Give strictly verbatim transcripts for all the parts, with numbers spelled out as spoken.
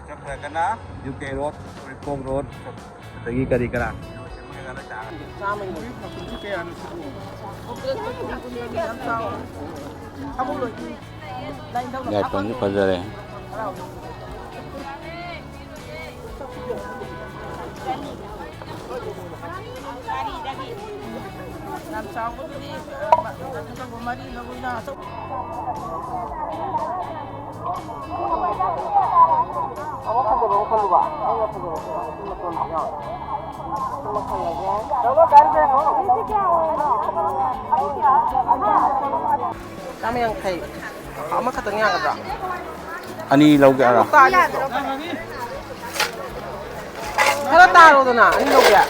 ꯆꯠꯈ꯭ꯔꯒꯅ U K road, Uripok road, ꯑꯗꯒꯤ ꯀꯔꯤ ꯀꯔꯥ꯫ ꯌꯥꯏꯐꯝꯁꯨ ꯐꯖꯔꯦ꯫ ꯌꯥꯝ ꯆꯥꯎꯕꯗꯨꯗꯤ, ꯑ, ꯃ-, ꯀꯩꯅꯣ ꯇꯧꯕ, ꯃꯔꯤ ꯂꯧꯕꯅ ꯑꯆꯧ- ꯆꯥꯝꯃ ꯌꯥꯡꯈꯩ꯫ ꯑꯃꯈꯛꯇꯪ ꯌꯥꯒꯗ꯭ꯔꯥ? ꯑꯅꯤ ꯂꯧꯒꯦ ꯍꯥꯏꯔꯣ? ꯇꯥ-, ꯈꯔ ꯇꯥꯔꯣꯗꯅ, ꯑꯅꯤ ꯂꯧꯒꯦ꯫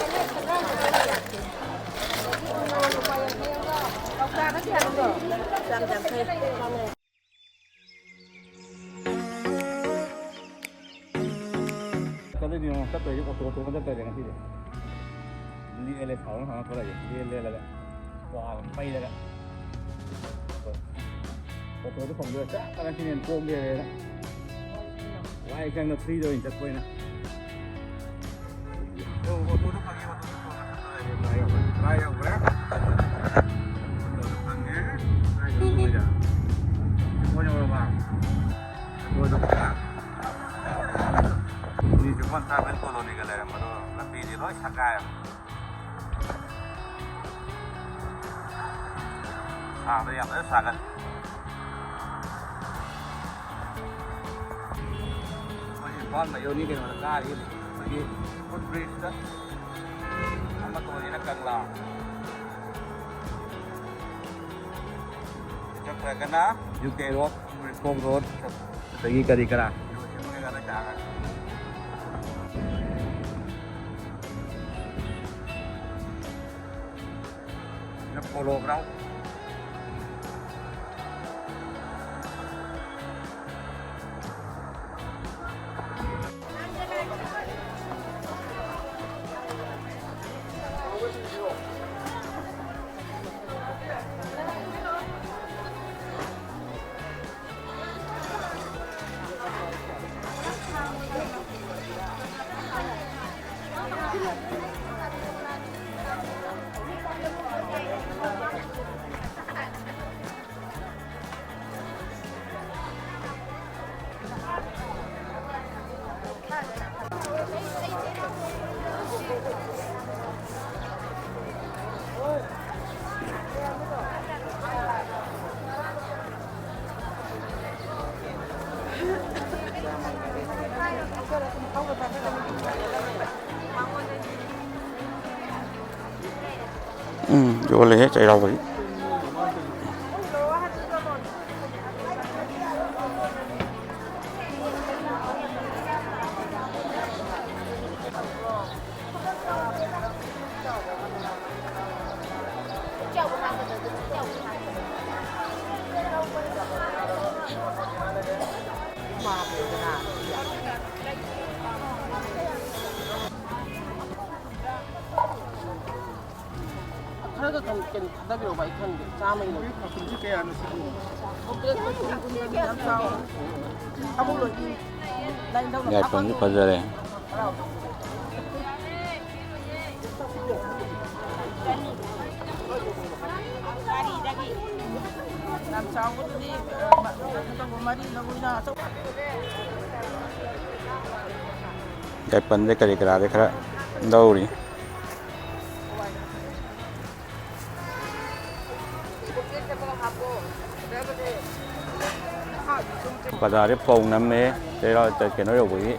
ꯆꯠꯂꯤꯅꯦ ꯌꯦꯡꯉꯣ, ꯆꯠꯇꯣꯏꯁꯦ ꯑꯣꯇꯣ ꯇꯣꯡꯉ ꯆꯠꯇꯣꯏꯅꯦ ꯉꯁꯤꯗꯤ꯫ ꯂꯦꯜꯂꯦ, ꯁꯥꯎꯔ ꯁꯥꯎꯔ ꯊꯣꯛꯂꯛꯏꯁꯦ꯫ ꯂꯦꯜ ꯂꯦꯜꯂꯒ, ꯀ꯭ꯋꯥ ꯑꯃ ꯄꯩꯔꯒ꯫ ꯑꯣꯇꯣꯗꯣ ꯐꯪꯗꯣꯏꯔꯥ? ꯆꯞ ꯃꯥꯟꯅ ꯁꯤꯅ ꯍꯦꯟꯅ ꯀꯣꯝꯗꯦ ꯍꯥꯏꯔꯦꯅ꯫ ꯋꯥꯏ ꯁꯪꯅ ꯐ꯭ꯔꯤꯗ ꯑꯣꯏꯅ ꯆꯠꯄ ꯑꯣꯏꯅ꯫ ꯑꯣ, ꯑꯣꯇꯣꯗꯣ ꯐꯪꯉꯦ, ꯑꯣꯇꯣꯗꯣ ꯇꯣꯡꯉ ꯆꯠꯄ ꯌꯥꯏꯌꯦ꯫ ꯚꯔꯥ ꯌꯧꯈ꯭ꯔꯦ, ꯚꯔꯥ ꯌꯧꯈ꯭ꯔꯦ꯫ ꯑꯣꯇꯣꯗꯣ ꯐꯪꯉꯦ, ꯚꯔꯥ ꯌꯧꯈ꯭ꯔꯦ꯫ ꯑꯣꯇꯣ ꯌꯧꯔꯕ? ꯑꯣꯇꯣꯗꯣ ꯐꯪꯉꯦ꯫ ꯃꯤ ꯆꯨꯞꯄꯟ ꯇ꯭ꯔꯥꯏꯕꯦꯜ ꯀꯣꯂꯣꯅꯤꯒ ꯂꯩꯔꯝꯕꯗꯣ ꯂꯝꯕꯤꯗꯤ ꯂꯣꯏ ꯁꯪꯒꯥꯏꯔꯦ꯫ ꯁꯥꯕ ꯌꯥꯝ ꯐꯖꯅ ꯁꯥꯒꯠꯂꯦ꯫ ꯑꯩꯈꯣꯏ ꯏꯝꯐꯥꯜ ꯃꯌꯣꯟꯒꯤ ꯀꯩꯅꯣꯗ ꯀꯥꯔꯤ, ꯑꯩꯈꯣꯏꯒꯤ ꯐꯨꯠ ꯕ꯭ꯔꯤꯖꯇ ꯑꯃ ꯇꯣꯡꯉꯤꯅ ꯀꯪꯂꯥ꯫ ꯆꯠꯈ꯭ꯔꯒꯅ U K road, Uripok road, ꯑꯗꯒꯤ ꯀꯔꯤ ꯀꯔꯥ꯫ Polo ground. ꯌꯣꯜꯂꯦꯍꯦ ꯆꯩꯔꯥꯎꯕꯒꯤ꯫ ꯈꯔꯒ ꯀꯩꯅꯣ ꯊꯥꯗꯕꯤꯔꯛꯎꯕ, ꯑꯩ ꯈꯟꯒꯦ꯫ ꯆꯥꯝꯃꯒꯤ ꯅꯣꯠ꯫ ꯃꯄꯨꯟꯁꯤ ꯀꯌꯥꯅꯣ ꯁꯤꯕꯨ? ꯀꯣꯝꯄ꯭ꯂꯦꯛꯁꯇꯣ ꯀꯨꯟ, ꯀꯨꯟꯒꯗꯤ ꯌꯥꯝ ꯆꯥꯎꯔꯦ꯫ ꯁꯥꯃꯨ ꯂꯣꯏꯕꯤ꯫ ꯂꯥꯏꯟ ꯇꯧꯅ ꯌꯥꯏꯐꯝꯁꯨ ꯊꯥꯕ꯫ ꯐꯖꯔꯦ꯫ ꯌꯥꯝ ꯆꯥꯎꯕꯗꯨꯗꯤ, ꯑ, ꯃ-, ꯀꯩꯅꯣ ꯇꯧꯕ ꯃꯔꯤ ꯂꯧꯕꯅ ꯑꯆꯧ-, ꯌꯥꯏꯄꯟꯗꯩ ꯀꯔꯤ ꯀꯔꯥꯗꯩ ꯈꯔ ꯂꯧꯔꯤ꯫ ꯕꯖꯥꯔꯁꯦ ꯐꯧ ꯅꯝꯃꯦ, ꯆꯩꯔꯥꯎ ꯀꯩꯅꯣ ꯌꯧꯕꯒꯤ꯫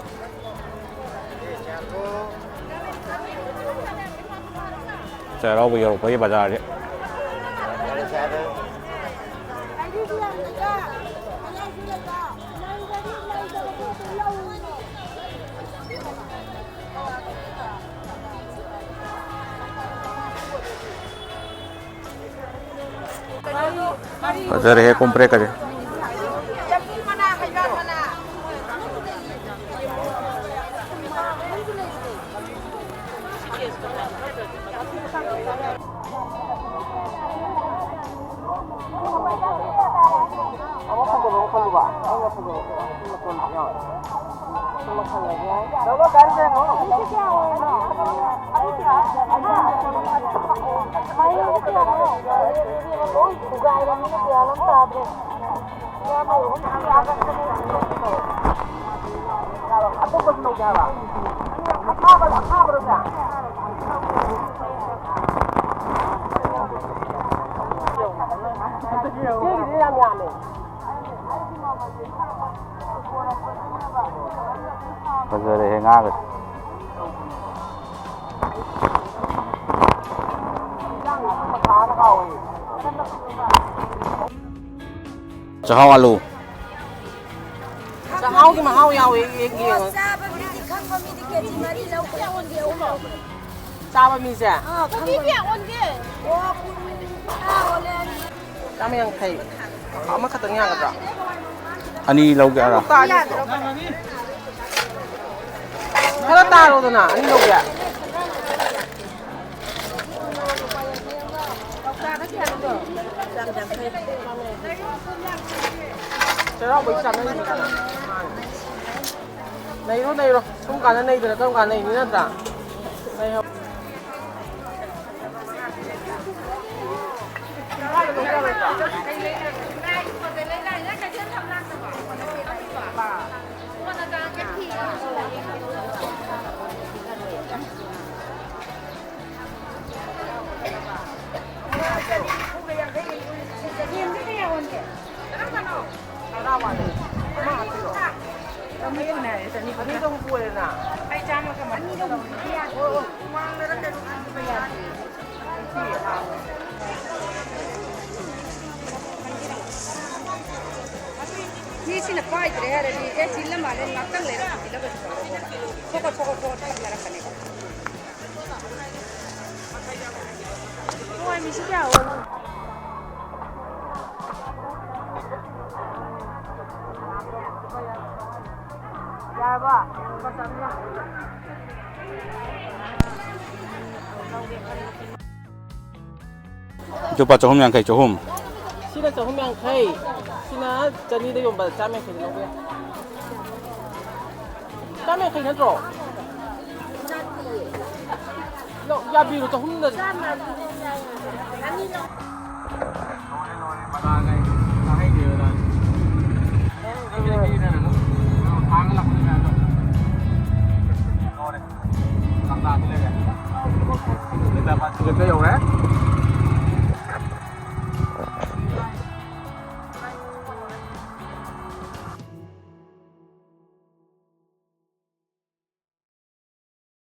ꯆꯩꯔꯥꯎꯕ ꯌꯧꯔꯛꯄꯒꯤ ꯕꯖꯥꯔꯁꯦ꯫ ꯐꯖꯔꯦꯍꯦ ꯀꯣꯝꯄ꯭ꯔꯦꯛꯀꯁꯦ꯫ ꯐꯖꯔꯦꯍꯦ ꯉꯥꯒꯁꯦ꯫ ꯆꯥꯛꯍꯥꯎ ꯑꯂꯨ꯫ ꯆꯥꯛꯍꯥꯎꯒꯤ ꯃꯍꯥꯎ ꯌꯥꯎꯋꯦ, ꯌꯦꯡ-, ꯌꯦꯡꯉꯣ꯫ ꯆꯥꯕ ꯃꯤꯗꯤ ꯈꯪꯕ ꯃꯤꯗꯤ ꯀꯦꯖꯤ ꯃꯔꯤ ꯂꯧ, ꯀꯌꯥ ꯑꯣꯟꯒꯦ? ꯑꯍꯨꯝ ꯂꯧ꯫ ꯆꯥꯕ ꯃꯤꯁꯦ? ꯑꯥ, ꯈꯪꯕ ꯃꯤ꯫ ꯀꯣꯕꯤ ꯀꯌꯥ ꯑꯣꯟꯒꯦ? ꯑꯣ, ꯀꯨꯟ, ꯀꯨꯟꯊ꯭ꯔꯥ ꯑꯣꯜꯂꯦ꯫ ꯆꯥꯝꯃ ꯌꯥꯡꯈꯩ꯫ ꯑꯃꯈꯛꯇꯪ ꯌꯥꯒꯗ꯭ꯔꯥ? ꯑꯅꯤ ꯂꯧꯒꯦ ꯍꯥꯏꯔꯣ? ꯇꯥꯔꯤꯁꯤꯗꯣ꯫ ꯈꯔ ꯇꯥꯔꯣꯗꯅ, ꯑꯅꯤ ꯂꯧꯒꯦ꯫ ꯆꯩꯔꯥꯎꯕꯩ ꯆꯥꯅꯔꯤꯅꯤ ꯀꯩꯅꯣ꯫ ꯃꯥꯅꯦ꯫ ꯅꯩꯔꯣ, ꯅꯩꯔꯣ꯫ ꯁꯨꯝ ꯀꯥꯟꯗ ꯅꯩꯗꯅ ꯀꯔꯝ ꯀꯥꯟꯗ ꯅꯩꯅꯤ, ꯅꯠꯇ꯭ꯔꯥ? ꯅꯩꯍꯧ-, ꯇꯔꯥ ꯋꯥꯠꯂꯦ꯫ ꯑꯃ ꯍꯥꯞꯄꯤꯔꯣ꯫ ꯑꯅꯤꯗꯣ ꯑꯃꯨꯛ ꯄꯨꯔꯦꯅ꯫ ꯑꯩ ꯆꯥꯝꯃꯒ ꯃꯔꯤ꯫ ꯑꯣ, ꯑꯣ꯫ ꯃꯤꯁꯤꯅ ꯄꯥꯏꯗ꯭ꯔꯦ ꯍꯥꯏꯔꯗꯤ, ꯑꯦ, ꯆꯤꯜꯂ ꯃꯥꯜꯂꯦ, ꯉꯥꯛꯇꯪ ꯂꯩꯔꯒ ꯆꯤꯜꯂꯒꯁꯨ ꯇꯧꯔꯒ ꯊꯣꯛꯑ ꯊꯣꯛꯑ ꯊꯣꯛꯑ ꯊꯛꯅꯔꯛꯀꯅꯦꯕ꯫ ꯍꯋꯥꯏ ꯃꯤꯁꯤ ꯀꯌꯥ ꯑꯣꯏꯅꯣ? ꯌꯥꯔꯕ? ꯂꯨꯄꯥ ꯆꯥꯝꯃꯉꯥ꯫ ꯂꯨꯄꯥ ꯆꯍꯨꯝ ꯌꯥꯡꯈꯩ, ꯆꯍꯨꯝ꯫ ꯁꯤꯅ ꯆꯍꯨꯝ ꯌꯥꯡꯈꯩ, ꯁꯤꯅ ꯆꯅꯤꯗ ꯌꯣꯟꯕ, ꯆꯥꯝ ꯌꯥꯡꯈꯩꯗ ꯂꯧꯕ ꯌꯥꯏ꯫ ꯆꯥꯝ ꯌꯥꯡꯈꯩ ꯅꯠꯇ꯭ꯔꯣ? ꯂꯧ-, ꯌꯥꯕꯤꯔꯣ, ꯆꯍꯨꯝꯗ꯫